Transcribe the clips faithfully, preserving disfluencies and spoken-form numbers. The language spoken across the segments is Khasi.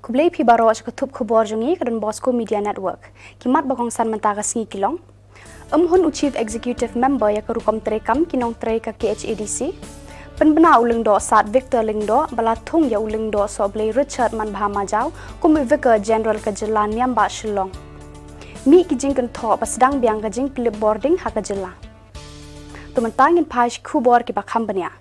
Khublei phi baroh sha ka thup khubor jong ngi ka Don Bosco Media Network. Ki mat ba kongsan mynta ka sngi ki long: Ym hun u Chief Executive Member ïa ka rukom treikam ki nongtrei ka K H A D C. Pynbna u Lyngdoh Sad Victor Lyngdoh ba la thung ïa u Lyngdoh Sohblei Richard Manbha Majaw kum u Vicar General ka jylla Niam Bah Shillong. Mih ki jingkynthoh ba sdang biang ka jingpyllip bording ha ka jylla. To mynta ngin phai sha ki khubor kiba kham bniah.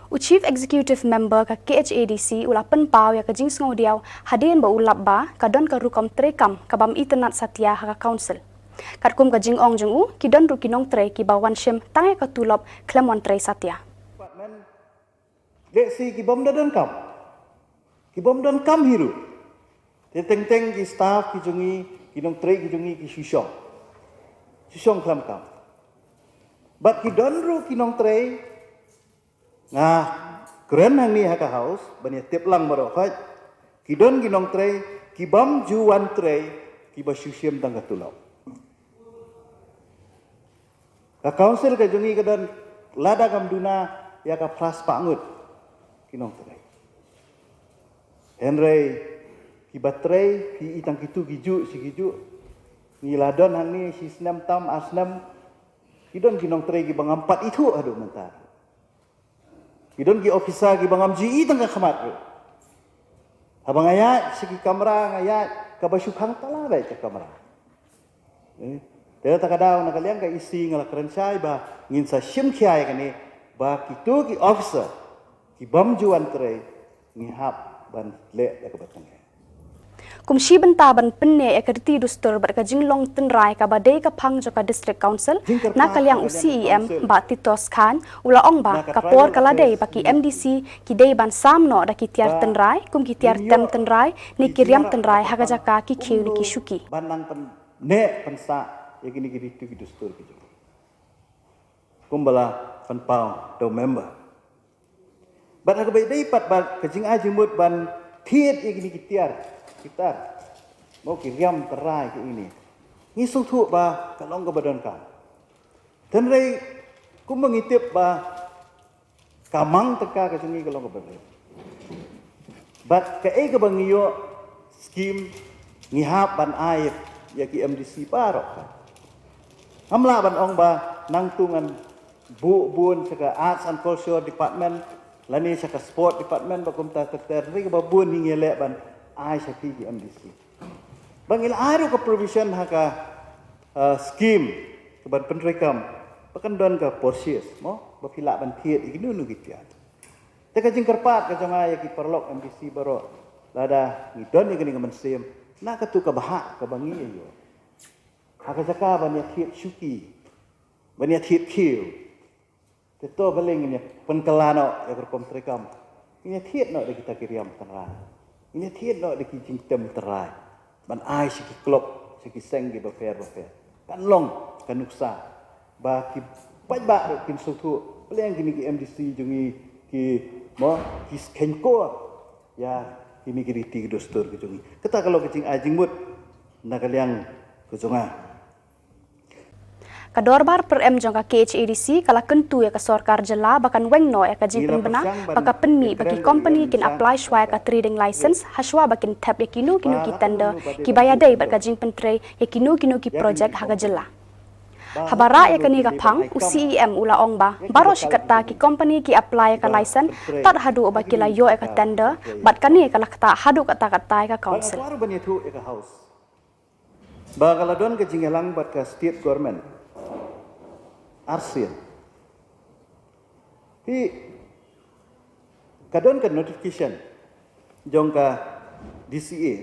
U Chief Executive Member ka K H A D C u la pynpaw ïa ka jingsngewdiaw hadien ba u lap ba ka don ka rukom treikam ka bym itynnad satia ha ka council. Katkum ka jingong jong u, ki don ruh ki nongtrei kiba wan shim tang ïa ka tulop khlem wan trei satia. Department, lehse ki bym da donkam, ki bym donkam hi ruh. Te teng teng ki staff ki jong ngi, ki nongtrei ki jong ngi ki shu shong, shu shong khlem kam. Bad ki don ruh ki nongtrei, nga kren hangne ha ka House ban ïa tip lang baroh khoit, ki don ki nongtrei ki bym ju wan trei, kiba shu shim tang ka tulop. Ka council ka jong ngi ka don, lada kam duna ïa ka phra spah ngut ki nongtrei. Hynrei kiba trei phi i tang kitu ki juh shi ki juh. Ngi la don hangne shi snem tam ar snem, ki don ki nongtrei kiba ngam pat ithuh haduh mynta. Ki don ki officer kiba ngam ju i tang ka khmat ruh. Haba nga ïaid sha ki kamra, nga ïaid kaba shu khang tala beit ka kamra. Eh, te kata ka daw na ka liang ka E C nga la kren shai ba ngin sa shim khia ïa kane, ba kito ki officer ki bym ju wan trei ngi hap ban leh da kaba tyngeh. Kum shi bynta ban pynneh ïa ka riti dustur bad ka jinglong tynrai kaba dei ka phang jong ka District Council, na ka liang u C E M Bah Titos Chyne u la ong ba ka por ka la dei ba ki M D C ki dei ban sam noh da ki tiar tynrai kum ki tiar tem tynrai ne ki riam tynrai ha ka jaka ki khiew ne ki shuki. Ban nang pynneh pynsah ïa kine ki riti ki dustur ki jong ngi, kumba la pynpaw da u member. Bad ha kaba ïadei pat bad ka jingai jingmut ban thied ïa kine ki tiar, ki tiar, mo, ki riam tynrai ki ine, ngi sngewthuh ba ka long kaba donkam. Hynrei kumba ngi tip ba ka mang tyngka ka jong ngi ka long kaba donkam. Bad kaei kaba ngi ïoh skim, ngi hap ban ai ïa ki M D C baroh. Ngam lah ban ong ba nangtu ngan buh bun sha ka Arts and Culture Department lane sha ka Sport Department ba kumta ter ter, hynrei kaba bun hi ngi leh ban ai sha ki M D C. Ba ngi la ai ruh ka provision ha ka, uh, scheme ka ban pyntreikam ba kan don ka purchase, mo, ba phi lah ban thied ïa kino kino ki tiar. Te ka jingkyrpad ka jong nga ïa ki paralok M D C baroh, lada ngi don ïa kane ka mynsiem, na katu ka bhah kaba ngi ïoh ha ka jaka ban ïa thied shuki, ban ïa thied khiew, te to balei ngin ïa pynkylla noh ïa ka rukom treikam? Ngin ïa thied noh da kita ki riam tynrai, ngin ïa thied noh da ki jingtem tynrai ban ai sha ki club, sha ki seng kiba pher ba pher. Kan long ka nuksa ba ki paidbah ruh kin sngewthuh, balei kine ki M D C jong ngi ki, mo, ki skhem ko ïa kine ki riti ki dustur ki jong ngi. Kata ka long ka jingai jingmut na ka liang ka jong nga. Ka dorbar pyrem jong ka K H A D C ka la kyntu ïa ka sorkar jylla ba kan weng noh ïa ka jingpynbna ba ka pynmih ba ki company kin apply shuwa ïa ka trading license ha shuwa ba kin thep ïa kino kino ki tender kiba ïadei bad ka jingpyntrei ïa kino kino ki project ha ka jylla. Haba rah ïa kane ka phang, u C E M u la ong ba baroh shi katta ki company ki apply ïa ka license tad haduh ba ki la ïoh ïa ka tender, bad kane ka la ktah haduh katta katta ïa ka council. Ba ka la don ka jingïalang bad ka state government arsien, te ka don ka notification jong ka D C A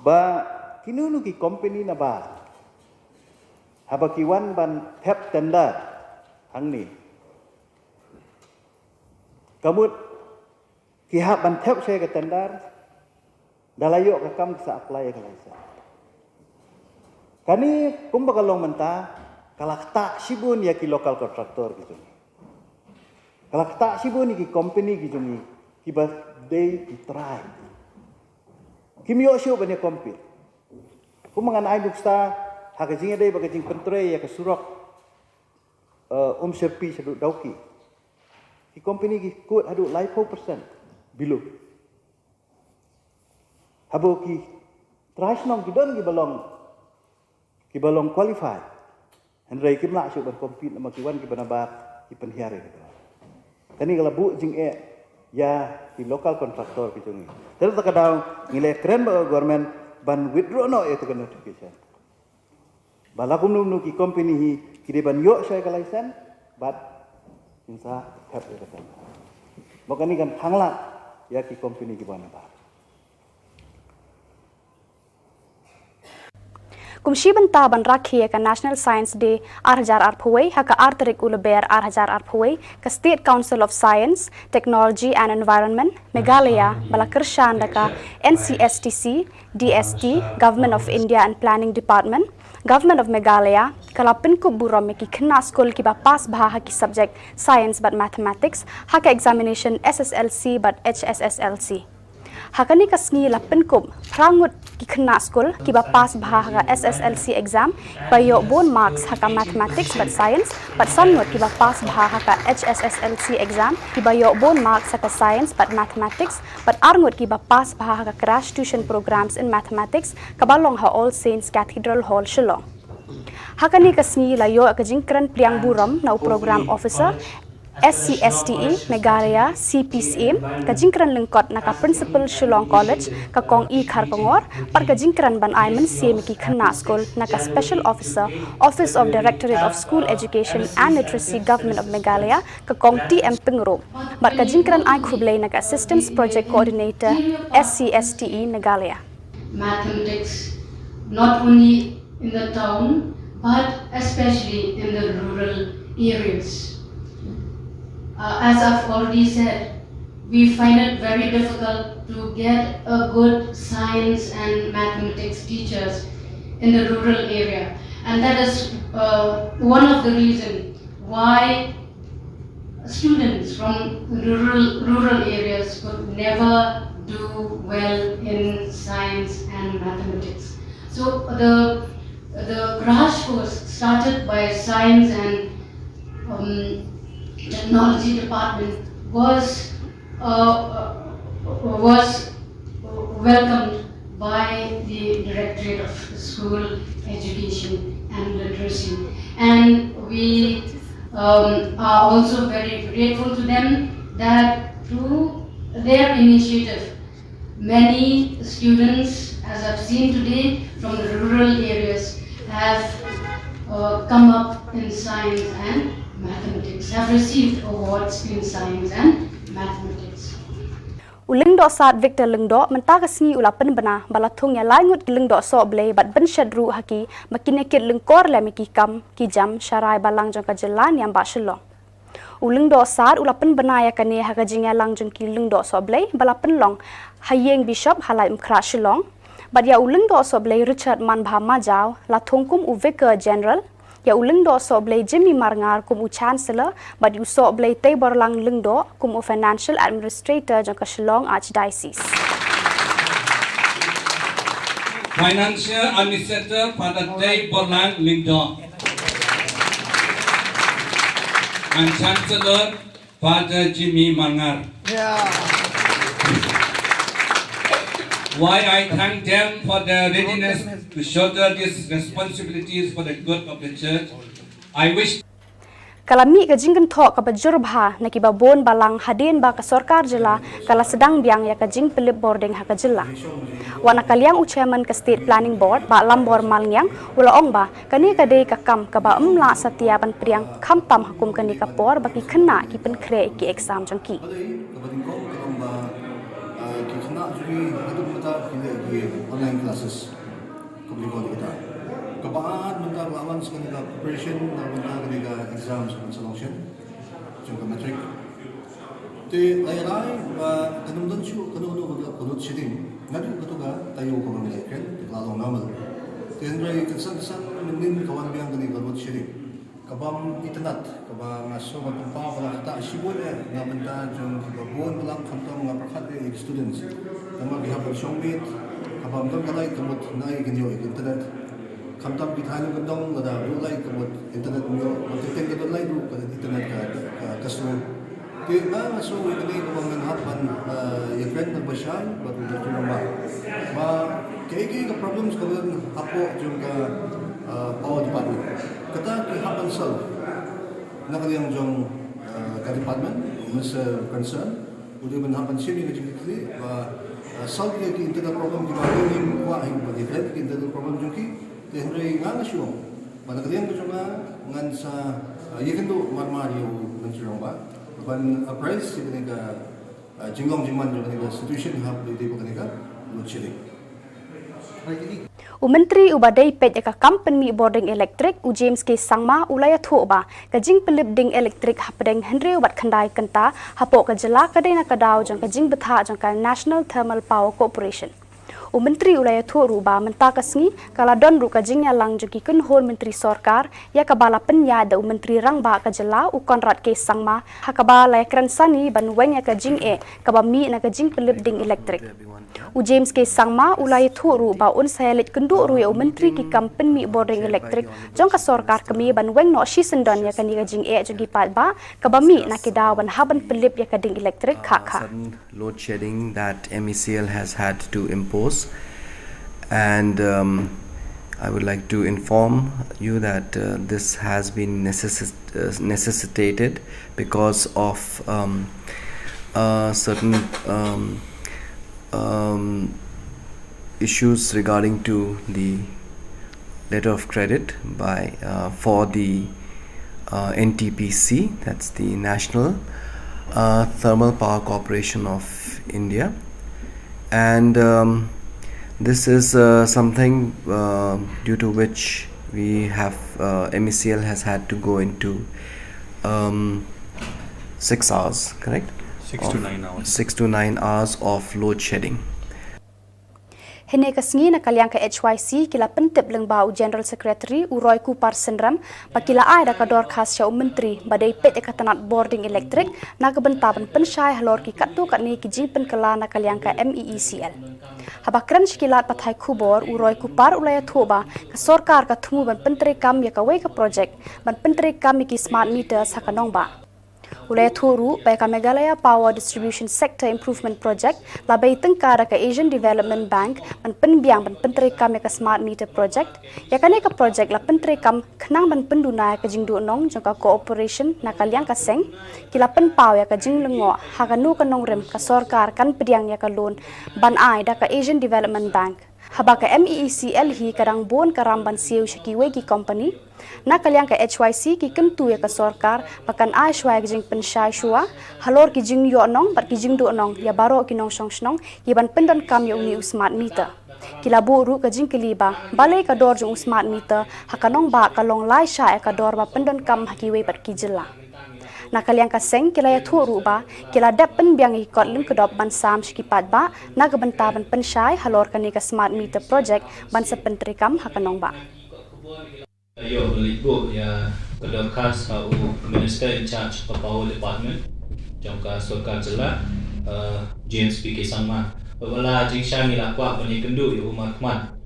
ba kino kino ki company na bar, haba ki wan ban thep tender hangne, ka mut ki hap ban thep sha ka tender, da la ïoh ka kam ki sa apply ïa ka license. Kane kumba ka long mynta ka la ktah shibun ïa ki local contractor ki jong ngi, ka la ktah shibun ïa ki company ki jong ngi kiba dei ki trai. Kim ïoh shuh ban ïa compete. Kumba ngan ai nuksa ha ka jingïadei bad ka jingpyntrei ïa ka surok, eh, Umshyrpi shaduh Dawki, ki company ki kut haduh laiphew percent below. Haba ki trai shnong ki don kiba long, kiba long qualify. Hynrei kim lah shuh ban compete namar ki wan kiba nabar, ki pynhiar ïa ki. Kane ka la buh jingeh ïa ki local contractor ki jong ngi. Te kata ka daw ngi la kren bad ka government ban withdraw noh ïa kata ka notification. Ba la kumno kumno ki company hi ki dei ban ïoh shuwa ka license bad kin sa thep ïa ka tender. Ba kane kan khanglad ïa ki company kiba nabar. Kum shi bynta ban rakhe ïa ka National Science Day ar hajar arphew wei ha ka ar tarik u Lber ar hajar arphew wei, ka State Council of Science, Technology and Environment, Meghalaya, ba la kyrshan da ka N C S T C, D S T, Government of India and Planning Department, Government of Meghalaya, ka la pynkup burom ïa ki khynnah skul kiba pass bha ha ki subject Science bad Mathematics ha ka examination S S L C bad H S S L C. Ha kane ka sngi la pynkup phra ngut ki khynnah skul kiba pass bha ha ka S S L C exam, ba ïoh bun marks ha ka Mathematics bad Science, bad san ngut kiba pass bha ha ka H S S L C exam, kiba ïoh bun marks ha ka Science bad Mathematics, bad ar ngut kiba pass bha ha ka Crash Tuition Programs in Mathematics, kaba long ha All Saints Cathedral Hall, Shillong. Ha kane ka sngi la ïoh ka jingkren pliang burom na u Program Officer, S C S T E, Meghalaya, C P Syiem, ka jingkren lyngkot na ka Principal Shillong College, ka Kong E Kharkongor, bad ka jingkren ban ai mynsiem ïa ki khynnah skul na ka Special Officer, Office of Directorate of School Education and Literacy, Government of Meghalaya, ka Kong T M Pyngrope, bad ka jingkren ai khublei na ka Assistant Project Coordinator, S C S T E, Meghalaya. Mathematics, not only in the town, but especially in the rural areas. Uh, as I've already said, we find it very difficult to get a good science and mathematics teachers in the rural area. And that is, uh, one of the reasons why students from rural, rural areas could never do well in science and mathematics. So the, the crash course started by science and, um, technology department was, uh, was welcomed by the Directorate of School Education and Literacy. And we, um, are also very grateful to them that through their initiative, many students, as I've seen today, from the rural areas have, uh, come up in science and mathematics, have received awards in science and mathematics. U Lyngdoh Sad Victor Lyngdoh mynta ka sngi u la pynbna ba la thung ïa lai ngut ki lyngdoh sohblei bad bynshet ruh ha ki ba kin ïa kit lyngkor lem ïa ki kam ki jam sharai balang jong ka jylla niam ba Shillong. U Lyngdoh Sad u la pynbna ïa kane ha ka jingïalang jong ki lyngdoh sohblei ba la pynlong ha ïing Bishop ha Laitumkhrah Shillong. Bad ïa u Lyngdoh Sohblei Richard Manbha Majaw la thung kum u Vicar General, ïa u Lyngdoh Sohblei Jimmy Marngar kum u Chancellor, bad ïa u Sohblei Teiborlang Lyngdoh kum u Financial Administrator jong ka Shillong Archdiocese. Financial Administrator Father Teiborlang Lyngdoh and Chancellor Father Jimmy Marngar. Yeah. Why I thank them for their readiness to shoulder these responsibilities for the good of the church. I wish Ka la mih ka jingkynthoh kaba jur bha na kiba bun balang hadien ba ka sorkar jylla ka la sdang biang ïa ka jingpynlip bording ha ka jylla. Wat na ka liang u Chairman ka State Planning Board, Bah Lambor Malngiang, u la ong ba kane ka dei ka kam kaba ym lah satia ban pdiang khamtam ha kum kane ka por ba ki khynnah ki pynkhreh ïa ki exam jong ki. Balei kaba nyngkong ka long ba, ah, ki khynnah jong ngi haduh mynta ki leh ki online classes. Kaba nyngkong kata. Kaba ar mynta ba la wan sa kane ka preparation na bynta kane ka exam sa ban sa long shen jong ka matric. Te ai rai ba kan ym don shuh kano kano ka lut shading naduh kato ka taïew kaba mynta kren te ka la long normal. Te hynrei kynsan kynsan mynnin ka wan biang kane ka lut shading. Kaba ym itynnad, kaba nga sngew ban pynpaw ba la ktah shibun eh na bynta jong kiba bun balang khamtam nga pyrkhat eh ïa ki students. Namar ki hap ban shong miet, kaba ym don ka light ka mut na ei kin ïoh ïa ka internet. Khamtam ki thaiñ kyndong lada don light ka mut internet ym ïoh, wat teng teng ka don light ruh ka internet ka, ka, ka slow. Nga nga sngew ïa kane kaba ngan hap ban, eh, ïakren bad ba shai bad u Director Rangbah ba kaei kaei ka problems kaba don hapoh jong ka, eh, Power Department. Kata ki hap ban solve na ka liang jong, eh, ka department, u Minister concern u dei ban hap ban shim ïa ka jingkitkhlieh ba, eh, solve ïa ki internal problem kiba ngim kwah hi ban ïakren ki internal problem jong ki. Te hynrei nga nga shu ong ba na ka liang ka jong nga ngan sa, eh, ïakynduh marmar ïa u Myntri Rangbah ban apprise ïa kane ka, eh, jinglong jingman jong kane ka situation haba ïadei bad kane ka load shedding. U Myntri uba dei peit ïa ka kam pynmih bording elektrik, u James K Sangma u la ïathuh ba ka jingpynlip ding elektrik hapdeng hynriew bad khyndai kynta hapoh ka jylla ka dei na ka daw jong ka jingbthah jong ka National Thermal Power Corporation. U Myntri u la ïathuh ruh ba mynta ka sngi ka la don ruh ka jingïalang jong ki kynhun myntri sorkar ïa kaba la pynïaid da u Myntri Rangbah ka jylla u Conrad K Sangma, ha kaba la ïakren sani ban weng ïa ka jingeh kaba mih na ka jingpynlip ding elektrik. U James K Sangma u la ïathuh ruh ba un sa ïaleit kynduh ruh ïa u Myntri ki kam pynmih bording elektrik jong ka sorkar kmie ban weng noh shisyndon ïa kane ka jingeh jong ki paidbah kaba mih na ki daw ban hap ban pynlip ïa ka ding elektrik khakha. Load shedding that M E C L has had to impose, and um, I would like to inform you that uh, this has been necessi- uh, necessitated because of um, uh, certain um, um, issues regarding to the letter of credit by uh, for the uh, N T P C, that's the National uh, Thermal Power Corporation of India, and um, this is uh, something uh, due to which we have uh, M E C L has had to go into um, six hours, correct? Six to nine hours. Six to nine hours of load shedding. Hynne ka sngi na ka liang ka H Y C ki la pyntip lyngba u General Secretary u Roy Kupar Synrem ba ki la ai da ka dorkhas sha u Myntri ba dei peit ïa ka tnat bording elektrik na ka bynta ban pynshai halor ki katto katne ki jingpynkylla na ka liang ka M E E C L. Haba kren sha ki lad pathai khubor u Roy Kupar u la ïathuh ba ka sorkar ka thmu ban pyntreikam ïa kawei ka projek ban pyntreikam ïa ki smart meters ha ka nongbah. U la ïathuh ruh ba ïa ka Meghalaya Power Distribution Sector Improvement Project la bei tyngka da ka Asian Development Bank ban pynbiang ban pyntreikam ïa ka smart meter project. Ïa kane ka project la pyntreikam khnang ban pynduna ïa ka jingduhnong jong ka corporation na ka liang ka seng. Ki la pynpaw ïa ka jinglyngngoh ha kano ka nongrim ka sorkar kan pdiang ïa ka loan ban ai da ka Asian Development Bank. Haba ka M E E C L hi ka dang bun ka ram ban siew sha kiwei ki company. Na ka liang ka H Y C ki kyntu ïa ka sorkar ba kan ai shuwa ïa ka jingpynshai shuwa halor ki jingïohnong bad ki jingduhnong ïa baroh ki nongshong shnong ki ban pyndonkam ïa une u smart meter. Ki la buh ruh ka jingkylli ba balei ka dor jong u smart meter ha ka nongbah ka long lai shah ïa ka dor ba pyndonkam ha kiwei pat ki jylla. Na ka liang ka seng ki la ïathuh ruh ba ki la dep pynbiang ïa ki kot lyngkdop ban sam sha ki paidbah na ka bynta ban pynshai halor kane ka smart meter project ban sa pyntreikam ha ka nongbah. Ïoh ban leit buh ïa ka dorkhas ha u Minister in charge ka Power Department jong ka sorkar jylla, eh, James P K Sangma. Bad wat la jingshai ngi la kwah ban ïakynduh ïa u markhmat.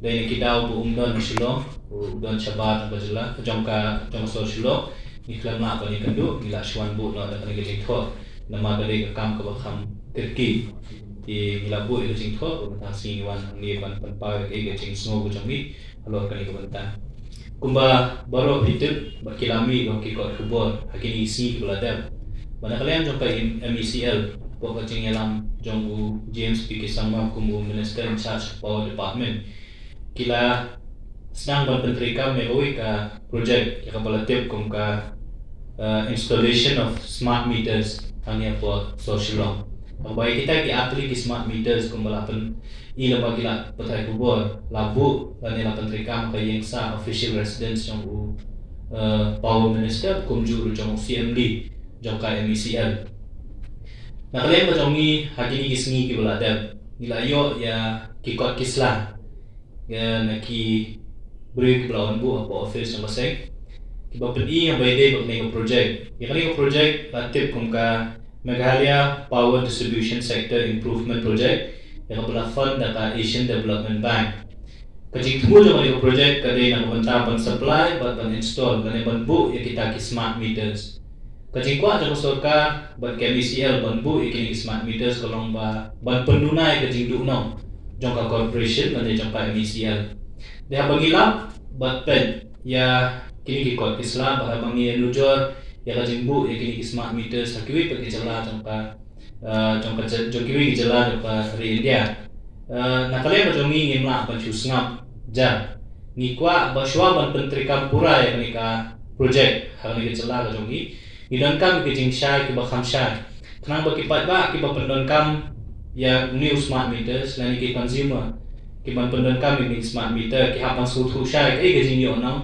Dei na ki daw ba um don ha Shillong, u don shabar jong ka jylla, jong ka, jong ka sor Shillong. Ngi khlem lah ban ïakynduh, ngi la shu wan buh noh da kane ka jingthoh. Namar ka dei ka kam kaba kham kyrkieh. Te ngi la buh ïa ka jingthoh, mynta ka sngi ngi wan hangne ban pynpaw ïa ka jingsngew ka jong ngi halor kane ka bynta. Kumba baroh phi tip bad ki la mih ruh ha ki kot khubor ha kine ki sngi kiba la dep ba na ka liang jong ka M E C L, hapoh ka jingïalam jong u James P K Sangma kum u Minister in charge Power Department, ki la sdang ban pyntreikam ïa kawei ka project ïa kaba la tip kum ka, eh, installation of smart meters hangne hapoh sor Shillong. Haba ïa kita ki ar tylli ki smart meters kumba la pyn i lyngba ki lad pathai khubor la buh lane la pyntreikam ha ka ïingsah official residence jong u, eh, Power Minister kumjuh ruh jong u C M D jong ka M E C L. Na ka liang ka jong ngi ha kine ki sngi kiba la dep ngi la ïoh ïa ki kot ki sla ïa na ki briew kiba la wan buh hapoh office jong ka seng kiba pyni ïa ba ïadei bad kane ka project. Ïa kane ka project la tip kum ka Meghalaya Power Distribution Sector Improvement Project ïa kaba la fund da ka Asian Development Bank. Ka jingthmu jong kane ka project ka dei na ka bynta ban supply bad ban install lane ban buh ïa kita ki smart meters. Ka jingkwah jong ka sorkar bad ka M E C L ban buh ïa kine ki smart meters ka long ba ban pynduna ïa ka jingduhnong jong ka corporation lane jong ka M E C L. Te haba ngi lap bad peit ïa kine ki kot ki sla bad haba ngi ïanujor ïa ka jingbuh ïa kine ki smart meters ha kiwei pat ki jylla jong ka, ah, jong ka jyl-, jong kiwei ki jylla jong ka ri India. Ah, na ka liang ka jong ngi ngim lah ban shu sngap jar. Ngi kwah ba shuwa ban pyntreikam pura ïa kane ka project ha kane ka jylla ka jong ngi, ngi donkam ki jingshai kiba kham shai. Khnang ba ki paidbah kiba pyndonkam ïa une u smart meters lane ki consumer kiban pyndonkam ïa une u smart meter ki hap ban sngewthuh shai kaei ka jingïohnong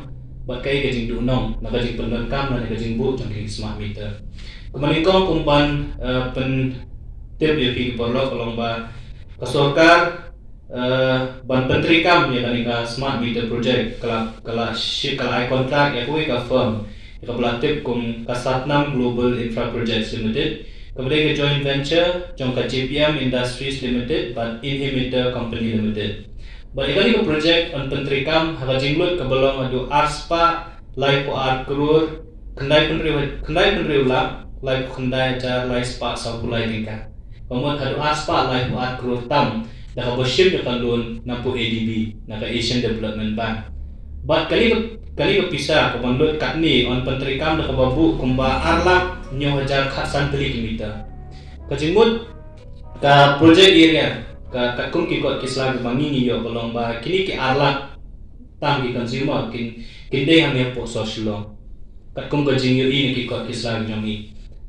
bad kaei ka jingduhnong na ka jingpyndonkam lane ka jingbuh jong ki smart meter. Kumba nyngkong kum ban, eh, pyntip ïa phi ki paralok ka long ba ka sorkar, eh, ban pyntreikam ïa kane ka smart meter project ka la, ka la shi-, ka la ai contract ïa kawei ka firm ïa kaba la tip kum ka Satnam Global Infra Projects Limited, kaba dei ka joint venture jong ka J P M Industries Limited bad Inhimeter Company Limited. Bad ïa kane ka project yn pyntreikam ha ka jinglut kaba long haduh ar spah laiphew ar klur khyndai phew hynriew, khyndai phew hynriew lak laiphew khyndai hajar lai spah sawphew lai tyngka. Ka mut haduh ar spah laiphew ar klur tam da kaba shim ïa ka loan na ka A D B, na ka Asian Development Bank. Bad kane ka, kane ka pisa kaban lut katne yn pyntreikam da kaba buh kumba ar lak hynñiew hajar khatsan tylli ki meter. Ka jingmut ka project area ka katkum ki kot ki sla kiba ngi ngi ïoh ka long ba kine ki ar lak tam ki consumer kin, kin dei hangne hapoh sor Shillong. Katkum ka jingïohi na ki kot ki sla ki jong ngi.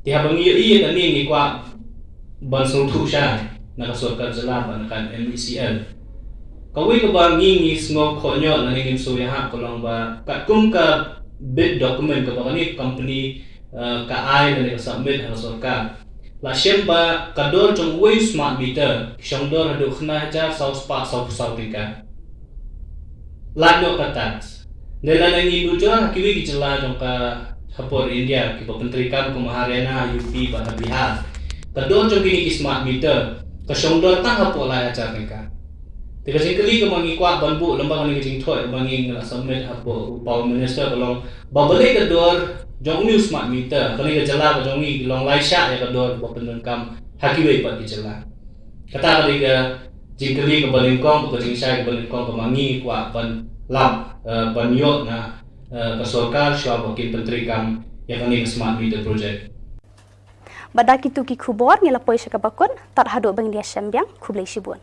Te haba ngi ïohi ïa kane ngi kwah ban sngewthuh shai na ka sorkar jylla bad na ka M E C L. Kawei kaba ngi ngi sngew khohñiot lane ngim sngewïahap ka long ba katkum ka bid document kaba kane ka company, eh, ka ai lane ka submit ha ka sorkar, la shem ba ka dor jong uwei u smart meter ki shong dor haduh khyndai hajar saw spah sawphew saw tyngka. Lait noh ka tax. Hynrei lada ngi nujor ha kiwei ki jylla jong ka hapoh India kiba pyntreikam kum ha Haryana, U P bad ha Bihar, ka dor jong kine ki smart meter ka shong dor tang hapoh lai hajar tyngka. Te ka jingkylli kaba ngi kwah ban buh lyngba kane ka jingthoh kaba ngi la submit hapoh u Power Minister ka long ba balei ka dor jong une u smart meter ha kane ka jylla ka jong ngi ki long lai shah ïa ka dor kaba pyndonkam ha kiwei pat ki jylla. Kata ka dei ka jingkylli kaba nyngkong, ka jingshai kaba nyngkong kaba ngi kwah ban lap, eh, ban ïoh na, eh, ka sorkar shuwa ba kin pyntreikam ïa kane ka smart meter project. Bad da kito ki khubor ngi la poi sha kaba kut, tad haduh ba ngin ïa shem biang, khublei shibun.